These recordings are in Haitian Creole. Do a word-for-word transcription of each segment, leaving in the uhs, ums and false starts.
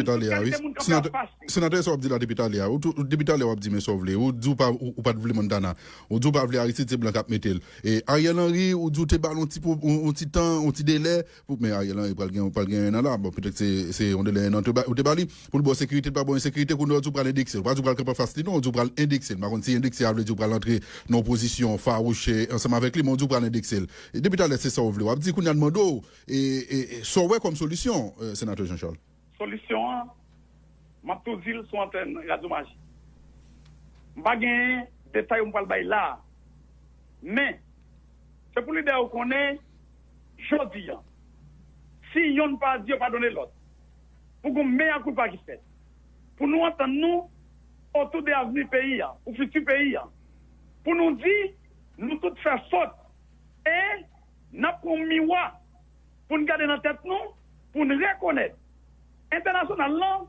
Talè a, wi. Kalite moun k ap fè fas li. Senatè, sa w ap di la depi talè a. Ou tou, depi talè w ap di men sa w vle. Ou di w pa, ou, ou pa t vle Montana. Ou di w pa vle Aristide, se blan k ap mete l. E Ariel Henry, ou di w te ba l yon ti, po- yon, yon ti tan, yon ti delè. Pou, men Ariel Henry pral gen, pral gen en an la. Bon, petèt se, se yon delè en an ou te ba, ou te ba li. Pou l ba w sekirite, li pa ba w ensekirite. Kounye a, ou di w pral endekse l. Ou pa di w pral kanpe anfas li, non. Ou di w pral endekse l. M pa konn si endekse a vle di w pral antre nan opozisyon fawouch ansanm avèk li, men ou di w pral endekse l. E depi talè, se sa w vle. W ap di, kounye a, n mande w, e, e, e, sa w wè kòm solisyon, e, Senatè Jean Charles? Solisyon an, m ap tou di l sou antèn Radyo Maji. M pa gen detay yo m pral bay la a. Men, se pou lidè yo konnen, jodi a, si yonn pa di, yo padone lòt. Pou gon mea culpa ki fèt. Pou nou antann nou otou de avni peyi a, pou fiti peyi a. Pou nou di, nou tout fè fòt. E n ap pran yon miwa pou n gade nan tèt nou, pou n rekonèt entènasyonal lan,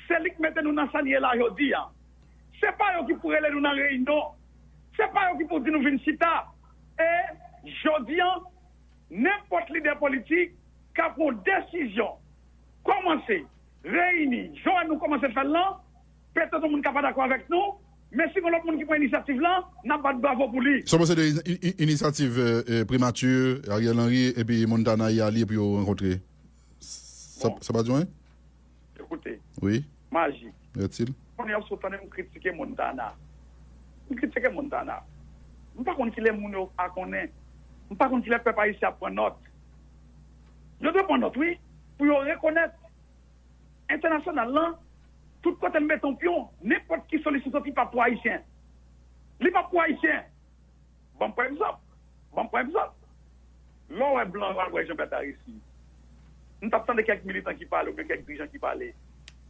se li k mete nou nan sa n ye la jodi a. Se pa yo ki pou rele nou nan reyinyon. Se pa yo ki pou di nou vin chita. E jodi a, nenpòt lidè politik ka pran desizyon, kòmanse reyini, jan nou kòmanse fè l lan, petèt yon moun ka pa dakò avèk nou, men si gen lòt moun ki pran inisyativ lan, n ap bat bravo pou li. Sa w panse de ini- ini- inisyativ, e, e, primati, Ariel Henry epi Montana y ale pou yo rankontre? Sa, bon, sa pa di w anyen? Ekoute, wi. Maji. Rètil. Kounye a w sot tande m kritike Montana. M kritike Montana. M pa konn kilè moun yo pa konnen. M pa konn kilè pèp ayisyen ap pran nòt. Yo dwe pran nòt, wi, pou yo rekonèt entènasyonal lan, tout kote l mete yon pyon, nenpòt ki solisyon soti pa pou Ayisyen. Li pa pou Ayisyen. Ban m pran egzanp. Ban m pran egzanp. Lè w wè blan yo al wè Jean Berthe Aristide, m t ap tande kèk militan ki pale oubyen kèk dirijan ki pale.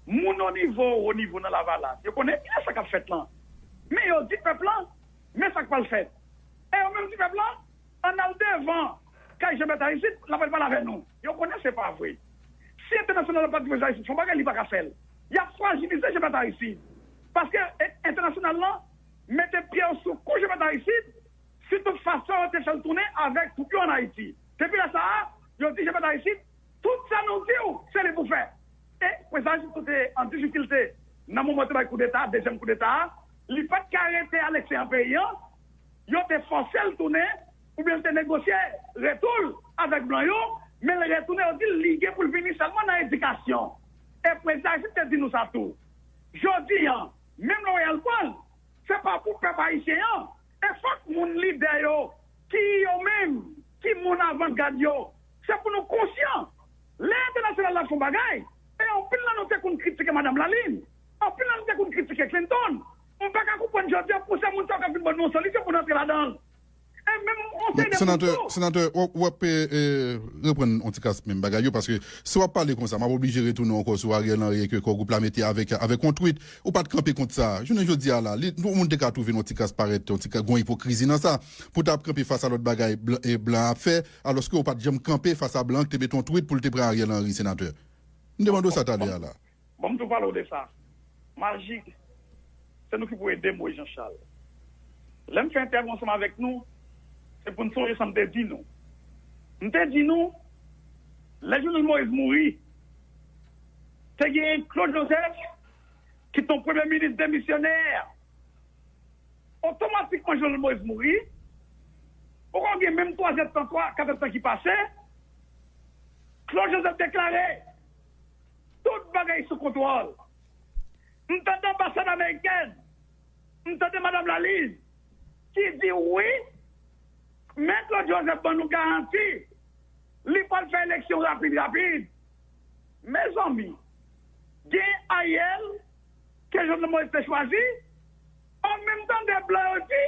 Moun o nivo, o nivo nan Lavalas, yo konnen byen sa k ap fèt lan. Men yo di pèp lan, men sa k pral fèt. E yo menm di pèp lan, ann al devan kay Jean Berthe Aristide, l ap al pale avè nou. Yo konnen se pa vre. Si entènasyonal la pa t vle Aristide fè yon bagay, li pa ka fè l. Y ap frajilize Jean Berthe Aristide. Paske e- entènasyonal lan mete pye yo sou kou Jean Berthe Aristide, si tout fason yo te fè l tounen avèk twoup yo ann Ayiti. Depi lè sa a, yo di Jean Berthe Aristide, tout sa nou di w, se li pou fè. E prezidan Aristide tou te an difikilte nan moman yo te bay koudeta, dezyèm koudeta a, li pa t ka rete aleksteryè peyi an, yo te fòse l tounen, oubyen l te negosye retou l avèk blan yo, men l retounen, yo di l li gen pou l vini sèlman nan edikasyon. E prezidan Aristide te di nou sa tou. Jodi a, menm lè w al pran l, se pa pou pèp ayisyen an. E fòk moun lidè yo, ki yo menm, ki moun avangad yo, se pou nou konsyan. Lè entènasyonal la fè yon bagay, e anpil nan nou te konn kritike Madanm Lalin, anpil nan nou te konn kritike Clinton. M pa ka konprann jodi a pou se moun sa yo k ap vin ban nou yon solisyon pou n antre ladan l. E menm yon seri de moun tou. Senatè, w ap, w ap, e, e, reprann yon ti kras menm bagay yo, paske si w ap pale konsa, m ap oblije retounen ankò sou Ariel Henry ke Kò Gwoup la mete avèk, avèk yon tweet. Ou pa t kanpe kont sa. Jounen jodi a la, li, yon moun te ka twouve yon ti kras parèt, yon ti kras, gon ipokrizi nan sa. Pou w t ap kanpe fas a lòt bagay blan, e, blan ap fè, alòske ou pa t janm kanpe fas a blan ki te mete yon tweet pou l te pran Ariel Henry senatè. M te mande w sa talè a la. Bon, m tou pale w de sa. Majik, se nou ki pou ede Moïse Jean Charles. Lè m fè entèvyou ansanm avèk nou, se pou n sonje sa m te di nou. M te di nou, lè Jovenel Moïse mouri, te genyen Claude Joseph, ki te yon premye minis demisyonè. Otomatikman, Jovenel Moïse mouri. Poko gen menm twa zèdtan, twa, kat èdtan ki pase, Claude Joseph deklare tout bagay sou kontwòl. M tande anbasad amerikèn, m tande Madanm Lalin ki di wi, men Claude Joseph ban nou garanti li pral fè eleksyon rapid, rapid. Mezanmi, gen Ariel ke Jovenel Moïse te chwazi, an menm tan de blan yo di,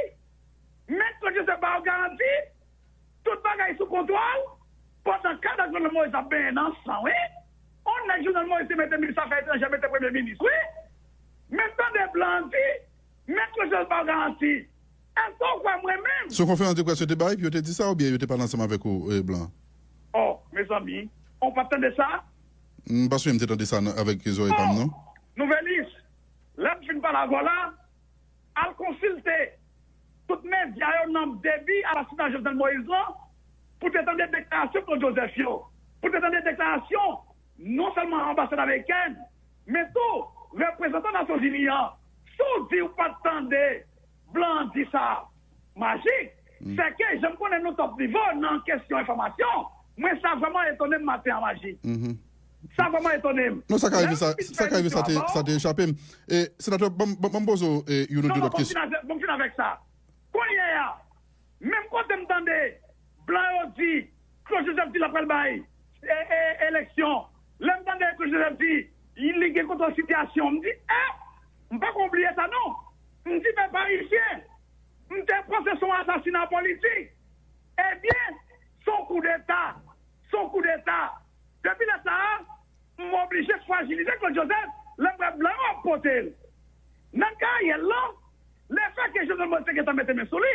men Claude Joseph ba yo garanti, tout bagay sou kontwòl, pandan kad ak Jovenel Moïse ap benyen nan san, wi. On nèg Jovenel Moïse te mete minis afè etranjè, mete premye minis, wi. Menm tan de blan di, men Claude Joseph ba yo garanti. Èske w kwè mwen menm? Se yon konferans de près yo te bay, epi yo te di sa, oubyen yo te pale ansanm avèk ou, e, blan? Oh, mezanmi, on pa t tande sa? M pa sonje m te tande sa nan, avèk zòrèy pa m, non. Nouvelis, lè m fin pale avè w la, al konsilte tout medya yo nan debi asasinay Jovenel Moïse lan, pou te tande deklarasyon Claude Joseph yo, pou te tande deklarasyon non sèlman anbasad amerikèn, Men tou, reprezantan Nasyonzini an, si w di w pa t tande blan an di sa, Majik, se ke jan m konnen nou top nivo nan kesyon enfòmasyon, mwen sa vrèman etone m maten an, Majik. Sa vrèman etone m. Non, sa ka rive, sa, sa ka rive, sa te, sa te echape m. E, senatè, ban m, ban m, ban m poze w, e, youn ou de lòt kesyon. Non, non, ban m fin avèk, ban m fin avèk sa. Kounye a, menm kote m tande blan yo di Claude Joseph di l ap pral bay e, e, eleksyon. Lè m tande Claude Joseph di li gen kontwòl sitiyasyon, m di, eh, m pa ka bliye sa non. M di, pèp ayisyen, m te panse se yon asasina politik. Ebyen, se yon koudeta. Se yon koudeta. Depi lè sa a, m oblije frajilize Claude Joseph lè m wè blan yo ap pote l. Nan ka Ariel lan, lefètke Jovenel Moïse te gentan mete men sou li,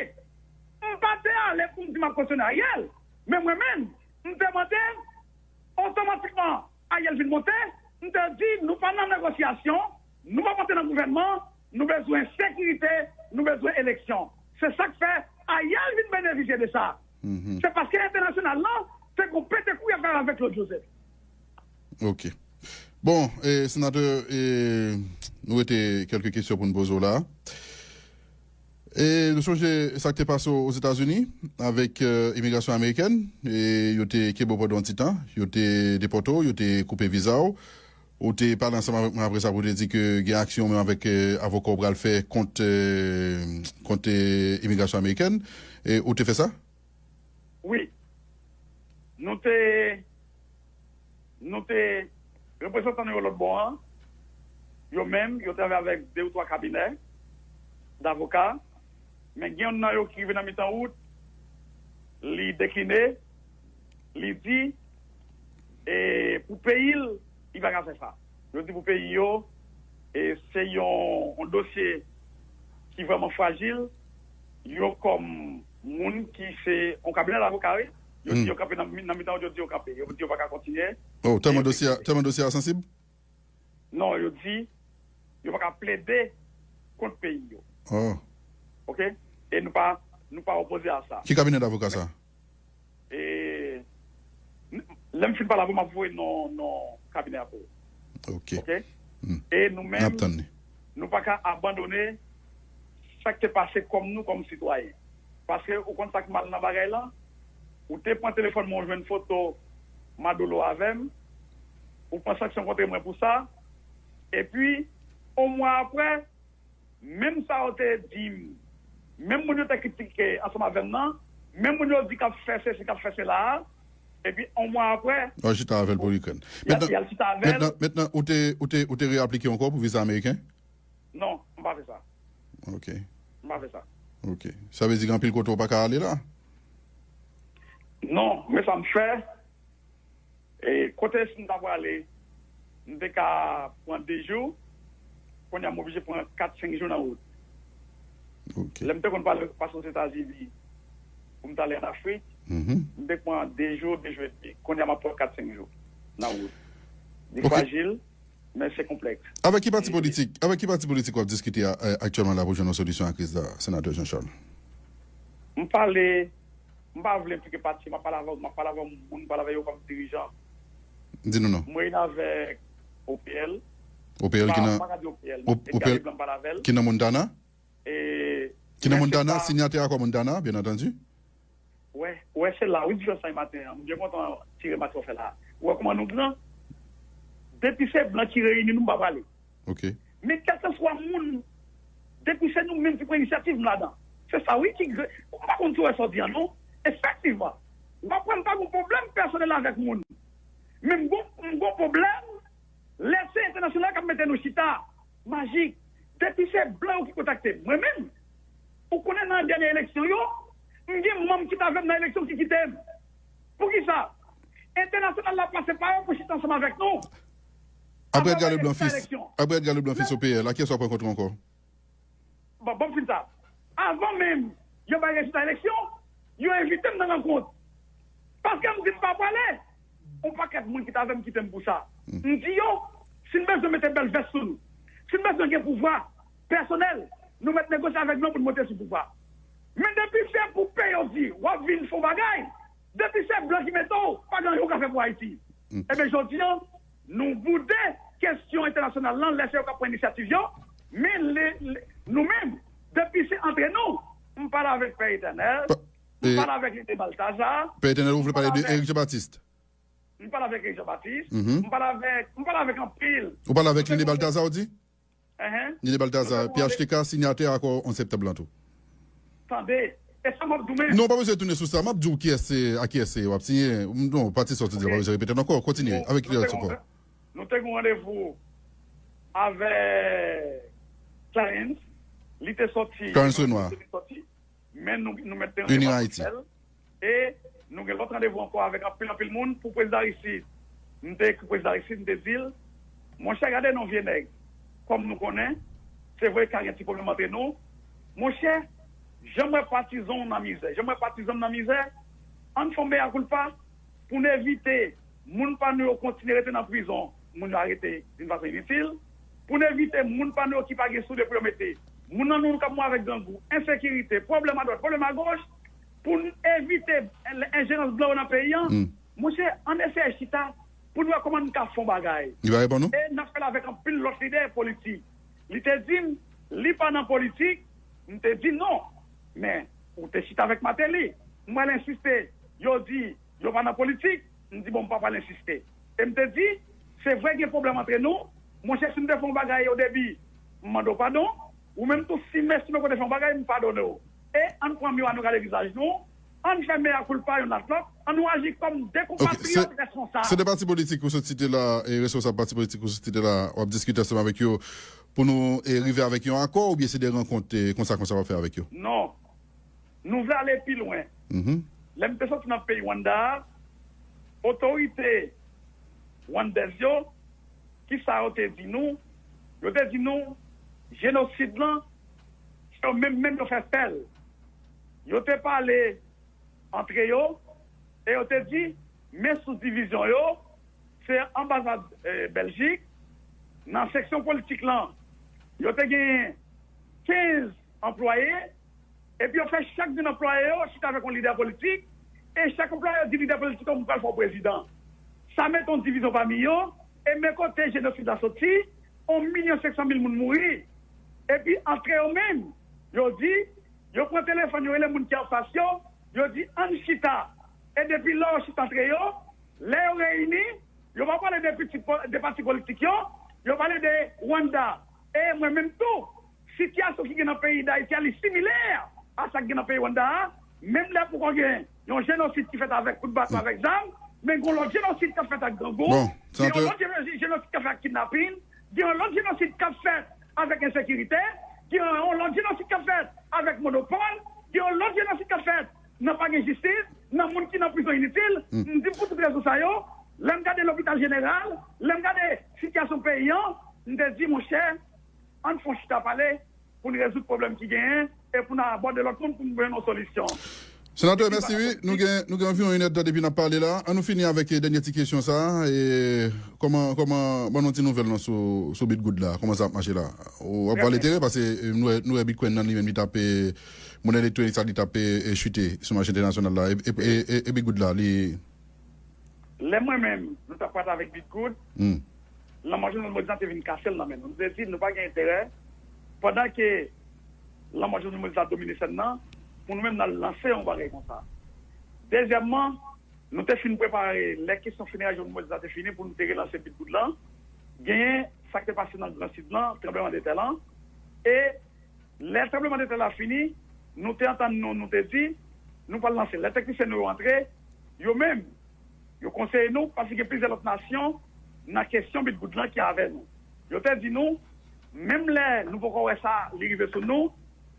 m pa te ale pou m di m ap kosyone Ariel, men mwen menm, m te mande otomatikman Ariel vin monte, m te di nou pa nan negosyasyon, nou p ap antre nan gouvènman, nou bezwen sekirite, nou bezwen eleksyon. Se sa k fè Ariel vin benefisye de sa. Se paske entènasyonal lan te gon pete kou y ap fè avèk Claude Joseph. Ok. Bon, e, senatè, e, nou rete kèlke kesyon pou n poze w la. E, nou sonje sa k te pase Ozetazini avèk, e, imigrasyon amerikèn. E, yo te kenbe w pandan yon ti tan, yo te depòte w, yo te koupe viza w. Ou te pale ansanm avèk mwen apre sa pou w te di ke gen aksyon menm avèk, e, avoka w pral fè kont, e, kont, e, imigrasyon amerikèn. E, ou te fè sa? Wi. Nou te, nou te, reprezantan nou yo lòt bò an, yo menm, yo travay avèk de ou twa kabinè davoka, men gen youn nan yo ki rive nan mitan wout, li dekline, li di, e, pou peyi l, li pa ka fè sa. Yo di pou peyi yo, e se yon, yon dosye ki vrèman frajil. Yo kòm moun ki se yon kabinè davoka, wi. Yo di yo kanpe nan, nan mitan wout, yo di yo kanpe. Yo di yo pa ka kontinye. Oh, tèlman dosye a, tèlman dosye a sansib? Non, yo di yo pa ka plede kont peyi yo. Oh. Ok? E nou pa, nou pa opoze a sa. Ki kabinè davoka sa? E, lè m fin pale avè w, m ap voye non, non kabinè a pou ou. Ok. Ok? E nou menm, nou pa ka abandone sa k te pase kòm nou, kòm sitwayen. Paske ou konn sa k mal nan bagay lan? Ou te pran telefòn mwen, ou jwenn foto Madolo avè m, ou pran sanksyon kont mwen pou sa, epi, yon mwa apre, menm sa yo te di m, menm moun yo te kritike ansanm avè m nan, menm moun yo di k ap fè sesi, k ap fè sela a, epi yon mwa apre, y al chita avè l pou Ikrèn. Y al chita avè l. Mentnan, mentnan, ou te, ou te, ou te reaplike ankò pou viza ameriken? Non, m pa fè sa. Ok. M pa fè sa. Ok. Sa vle di gen anpil kote ou pa ka ale la? Non, men sa m fè, e, kote si m ta prale, m te ka pran de jou, kounye a m oblije pran kat, senk jou nan wout. Ok. Lè m te konn pale, pase Ozetazini, pou m t ale ann Afrik, m te pran de jou, de jou edmi. Kounye a m ap pran kat, senk jou nan wout. Li Ok. Frajil, men se konplèks. Avèk ki pati politik, avèk ki pati politik w ap diskite a, a, aktyèlman la pou jwenn yon solisyon a kriz la, Senatè Jean Charles? M pale, m pa vle enplike pati, m ap pale avè, m ap pale avè moun, m pale avè yo kòm dirijan. Di nou non. M reyini avèk O P L. O P L ki nan, M pa ka di O P L, O-, Edgar O P L Leblanc m pale avè l. Ki nan Montana? E, Ki nan men se Montana, pa- sinyatè akò Montana, byen antandi. Wè, wè, se la, wi, m jwenn sa maten an. M byen kontan tire match w fè la. Ou wè kòman nou gran? Depi se blan ki reyini nou, m pa prale. Ok. Men kèlkanswa moun, depi se nou menm ki pran inisyativ, m ladan. Se sa, wi, ki gre-, m pa konn si w wè sa w di an, non. Efektivman. W ap wè m pa gon pwoblèm pèsonèl avèk moun. Men m gon, m gon pwoblèm lè se entènasyonal k ap mete nou chita. Majik. Depi se blan yo ki kontakte m. Mwen menm, ou konnen nan dènye eleksyon yo, m gen manm ki t avè m nan eleksyon ki kite m. Poukisa? Entènasyonal la pase pa yo pou chita ansanm avèk nou. Apre Edgar Avan Leblanc rezilta Fils, eleksyon. Apre Edgar Leblanc Fils O P L, a kiyès w ap rankontre ankò? Bon, bon, m fin sa. Avan menm yo bay rezilta eleksyon, yo envite m nan rankont. Paske m di m pa prale. Yon pakèt moun ki t avè m kite m pou sa. M di yo, si n bezwen mete bèl vès sou nou, si n bezwen gen pouvwa pèsonèl, nou mèt negosye avèk blan pou n monte sou pouvwa. Men depi se pou peyi w di w ap vin fè yon bagay, depi se blan ki mete w, pa gen anyen w ka fè pou Ayiti. Ebyen, jodi an, nou boude kesyon entènasyonal lan, lè se yo k ap pran inisyativ yo, men le, le, nou menm, depi se antre nou, m pale avèk Pè Etènèl, m pale avèk Lide Baltaza, Pè Etènèl, ou vle pale de Eric Jean Baptiste? M pale avèk Eric Jean Baptiste, m pale avèk, m pale avèk anpil. Ou pale avèk Lide Baltaza, ou di? Enhen. Lide Baltaza, P H T K, sinyatè akò onz septanm lan tou. Tande, e sa m ap di w menm. Non, pa bezwen tounen sou sa. M ap di w kiyès se, a kiyès se w ap siyen. Non, pati sa w te di, pa bezwen repete l ankò. Kontinye avèk kiyès ankò. Nou te gen randevou avèk Clarence. Li te sòti. Clarence Renois. Li te sòti. Men nou, nou mèt te randevou avèk Marcel. E nou gen lòt randevou ankò avèk anpil, anpil moun pou prezidan Aristide. M te ekri prezidan Aristide, m te di l, monchè, gade non vye nèg. Kòm nou konnen, se vre ka gen ti pwoblèm antre nou. Monchè, jan m wè patizan w nan mizè, jan m wè patizan m nan mizè, ann fè yon mea culpa pou n evite moun pa nou yo kontinye rete nan prizon, moun yo arete yon fason initil, pou n evite moun pa nou yo ki pa gen soulye pou yo mete, moun nan nou k ap mouri avèk grangou, ensekirite, pwoblèm adwat, pwoblèm agoch, pou n evite enjerans blan yo nan peyi a, monchè, ann eseye chita pou n wè kòman n ka fè yon bagay. Li pa reponn ou? E n ap fè l avèk anpil lòt lidè politik. Li te di m, li pa nan politik, m te di non. Men, ou te chita avèk Martelly. M pral ensiste, yo di, yo pa nan politik, m di bon, m pa pral ensiste. E m te di, se vre gen pwoblèm antre nou, monchè, si m te fè yon bagay o debi, m mande w padon, ou menm tou, si m estime ke w te fè yon bagay, m padone w. E ann pran miwa nou gade vizaj nou, ann fè mea culpa youn ak lòt, ann nou aji kòm de konpatriyòt reskonsab. Se de pati politik ou sot site la, e responsab pati politik ou sot site la, w ap diskite ansanm avèk yo pou nou e rive avèk yon akò, oubyen se de rankont e konsa konsa w ap fè avèk yo? Non. Nou vle ale pi lwen. Lè m te soti nan peyi Rwanda a, otorite rwandèz yo, kisa yo te di nou? Yo te di nou, jenosid lan, se yo menm menm yo fè fè l. Yo te pale antre yo, e yo te di, men sous divizyon yo, se anbasad Bèljik, nan seksyon politik lan, yo te genyen kenz anplwaye, epi yo fè chak grenn anplwaye yo chita avèk yon lidè politik, e chak anplwaye yo di lidè politik yo, m pral fè w prezidan. Sa mete yon divizyon pami yo, e men kote jenosid la soti, yon milyon senk san mil moun mouri. Epi antre yo menm, yo di, yo pran telefòn, yo rele moun ki anfas yo, yo di, ann chita. E depi lè yo chita antre yo, lè yo reyini, yo pa pale de pitit, de pati politik yo, yo pale de Rwanda. E mwen menm tou, sitiyasyon ki gen nan peyi Dayiti a, li similè a sa k gen nan peyi Rwanda a. Menm lè poko gen yon jenosid ki fèt avèk kout baton, avèk zam, men gen yon lòt jenosid k ap fèt ak grangou, gen yon lòt jenosid k ap fèt ak kidnapin, gen yon lòt jenosid k ap fèt avèk ensekirite, gen yon lòt jenosid k ap fèt avèk monopòl, gen yon lòt jenosid k ap fèt nan pa gen jistis, nan moun ki nan prizon initil. M di pou tout rezon sa yo, lè m gade lopital jeneral, lè m gade sitiyasyon peyi an, m te di, monchè, ann fè yon chita pale pou n rezoud pwoblèm ki genyen e pou n abòde lòt moun pou n jwenn yon solisyon. Senatè, mèsi wi. Nou gen, nou gen anviwon inèdtan depi n ap pale la. Ann nou fini avèk e, dènye ti kesyon sa a. E, kòman, kòman, ban nou ti nouvèl non sou, sou Bitgoud la. Kòman sa ap mache la? Ou ap vale tere paske e, nou wè, nou wè Bitcoin nan li menm li t ap e, monè elektwonik sa li t ap e, e, chite sou mache entènasyonal la. E, e, e, e, e Bitgoud la, li Lè mwen menm, nou t ap pati avèk Bitgoud, Lanmò Jovenel Moïse la te vin kase l nan men nou. Nou te di nou pa gen enterè, pandan ke Lanmò Jovenel Moïse la domine sèn nan, pou nou menm n al lanse yon bagay konsa. Dezyèmman, nou te fin prepare, lè kesyon finerè Jovenel Moïse la te fini, pou nou te relanse Bitgoud lan, genyen sa k te pase nan Gran Sid lan, tranblemanntè lan, e lè tranblemanntè la fini, nou te antann nou, nou te di, nou pral lanse. Lè teknisyen nou yo antre, yo menm, yo konseye nou, paske gen plizyè lòt nasyon nan kesyon Bitgoud lan ki avè nou. Yo te di nou, menm lè nou poko wè sa, li rive sou nou,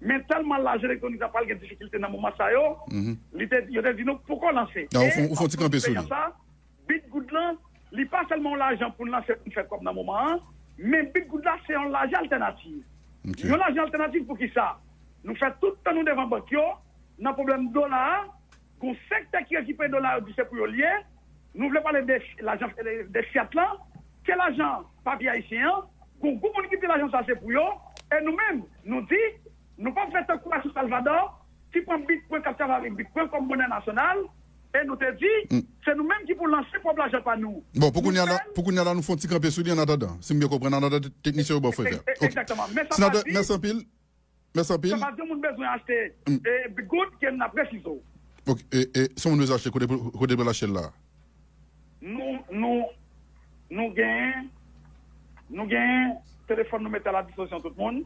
men tèlman lajan elektwonik la pral gen difikilte nan moman sa yo, li te, yo te di nou poko lanse. Ou fon ti kanpe sou li. Bitgoud lan, li pa sèlman yon lajan pou n lanse pou n fè kòb nan moman an, men Bitgoud la se yon lajan altènativ. Yon lajan altènativ pou ki sa? Nou fè tout tan nou devan bank yo, nan pwoblèm dola a, gon sektè ki rekipere dola yo di se pou yo l ye, nou vle pale de lajan, de fyat lan, ke lajan papye ayisyen an, gon gwoup moun ki di lajan sa se pou yo, e nou menm, nou di, nou p ap fè tankou Asis Salvador, ki pran Bitcoin, k ap travay avèk Bitcoin kòm monè nasyonal, E nou te di, se nou menm ki pou lanse pwòp lajan pa nou. Bon, pou kounye a la, pou kounye a la, nou fè yon ti kanpe sou li an atandan. Si m byen konprann, an atandan teknisyen yo ba w fè fè. Egzakteman. Men sa pa di, mèsi anpil. Mèsi anpil. Sa pa di yon moun bezwen achte e, Big Good ke n ap refize w. Ok, e, e, si yon moun bezwen achte, kote pou, kote pou l achte l la? Nou, nou, nou genyen, nou genyen telefòn nou mete a la dispozisyon tout moun.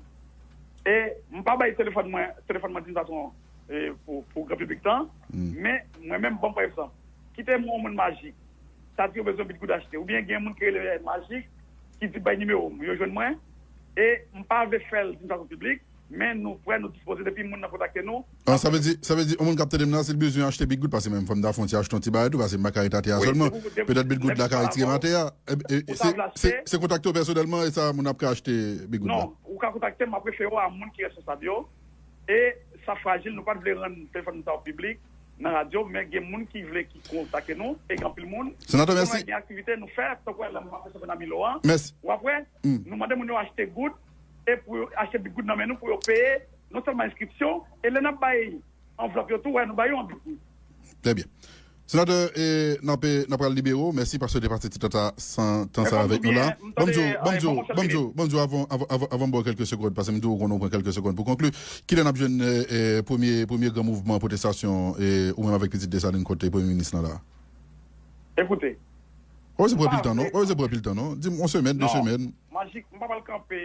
E m pa bay telefòn mwen, telefòn mwen di fason e, pou, pou gran piblik tan. Men, mwen menm, ban m pa egzanp. Kite m yon moun Majik. Sa di yo bezwen Big Good achte. Oubyen gen moun ki rele Majik, ki di bay nimewo m, yo jwenn mwen. E m pa vle fè l di fason piblik, men nou prè, nou dispoze depi moun nan kontakte nou. An, sa vle di, sa vle di, yon moun k ap tande m nan, si l bezwen achte Big Good, paske menm fò m ta fè yon ti achte yon ti bagay tou, paske m pa ka ret atè a sèlman. Petèt Big Good la ka retire m atè a. E, e, se, se, se kontakte w pèsonèlman, e sa moun ap ka achte Big Good la. Non, ou ka kontakte m, m ap refere w a moun ki responsab yo. E sa frajil, nou pa t vle rann telefòn sa yo piblik nan radyo, men gen moun ki vle ki kontakte nou, e gen anpil moun. Senatè, mèsi. Gen aktivite nou fè, tankou lè m ap fè chanpyona Milo an. Mèsi. W ap wè, nou mande moun yo achte Good, e pou yo achte Big Good nan men nou, pou yo peye non sèlman enskripsyon, e lè n ap bay anvlòp yo tou, wè, nou ba yo yon Big Good. Trè byen. Senatè, e, n ap, n ap pral libere w. Mèsi paske w te pase ti tan sa, tan sa avèk nou la. Ban m di w, ban m di w, ban m di w, ban m di w avan, avan, avan, avan m ba w kèlke segonn, paske m di w ou konnen w pran kèlke segonn pou konkli. Kilè n ap jwenn, e, e, premye, premye gran mouvman pwotestasyon, e, ou menm avèk Pitit Desalin kote Premye Minis lan la? Ekoute. Ou pa bezwen pran anpil tan, non? Ou pa bezwen pran anpil tan, non? Di m yon semèn, de semèn. Majik, m pa pral kanpe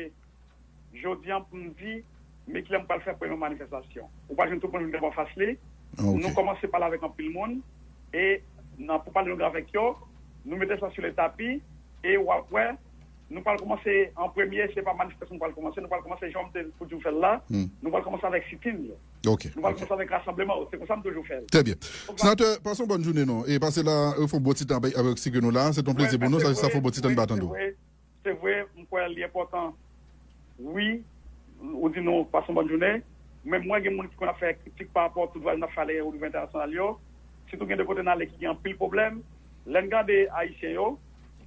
jodi a pou m di, men kilè m pral fè premye manifestasyon. Ou pral jwenn tout moun vin devan fas li. Nou kòmanse pale avèk anpil moun, e nan, pou pale nou avèk yo, nou mete sa sou le tapi, e w ap wè, nou pral kòmanse an premye, se pa manifestasyon nou pral kòmanse, nou pral kòmanse jan m te pou di w fè l la, nou pral kòmanse avèk sitin yo. Nou pral kòmanse avèk rasanbleman yo, se konsa m toujou fè l. Trè byen. Senatè, pase yon bòn jounen non, e pase la, fè yon bon ti tan avèk, avèk sik nou la, se t on plezi pou nou, sa, sa fè yon bon ti tan n pa tande w. Se vre, m kwè li enpòtan. Wi, ou di nou pase yon bòn jounen. Men mwen gen moun ki konn ap fè kritik pa rapò tout vwayaj n ap fè alè o nivo entènasyonal yo. Sitou gen de kote n ale ki gen anpil pwoblèm. Lè n gade Ayisyen yo,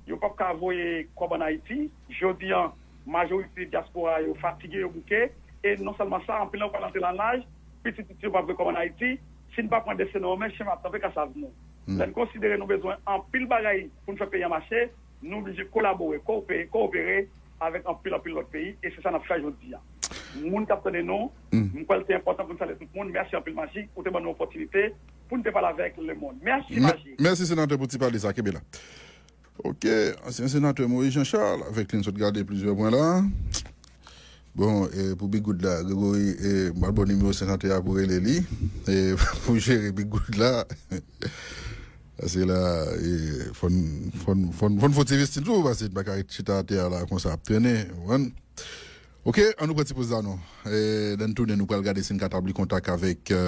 yo p ap ka voye kòb ann Ayiti. Jodi a, majorite dyaspora yo fatige, yo bouke. E non sèlman sa, anpil nan yo pral antre nan laj, pitit pitit yo p ap vle kòb ann Ayiti. Si n pa pran desten nou an men, chen ap tanpe ka sav nou. Lè n konsidere nou bezwen anpil bagay pou n fè peyi a mache, nou oblije kolabore, kowopere, kowopere avèk anpil, anpil lòt peyi, e se sa n ap fè jodi a. Moun k ap tande nou, m kwè l te enpòtan pou n salye tout moun. Mèsi anpil, Majik, ou te ban nou opòtinite pou n te pale avèk lemonn. Mèsi, Majik. Mèsi, senatè, pou ti pale sa. Kenbe la. Ok, ansyen senatè Moïse Jean Charles, avèk li n sot gade plizyè pwen la. Bon, e, pou Big Good la, Gregory, e, m pral ba w nimewo senatè a pou rele li, e, pou jere Big Good la. Paske la, e, fò n, fò n, fò n, fò n fè ti envesti tou, paske n pa ka ret chita atè a la konsa ap trennen, ou konprann? Ok, an nou pran ti poz la non. E, lè n tounen, nou pral gade si n ka tabli kontak avèk, e,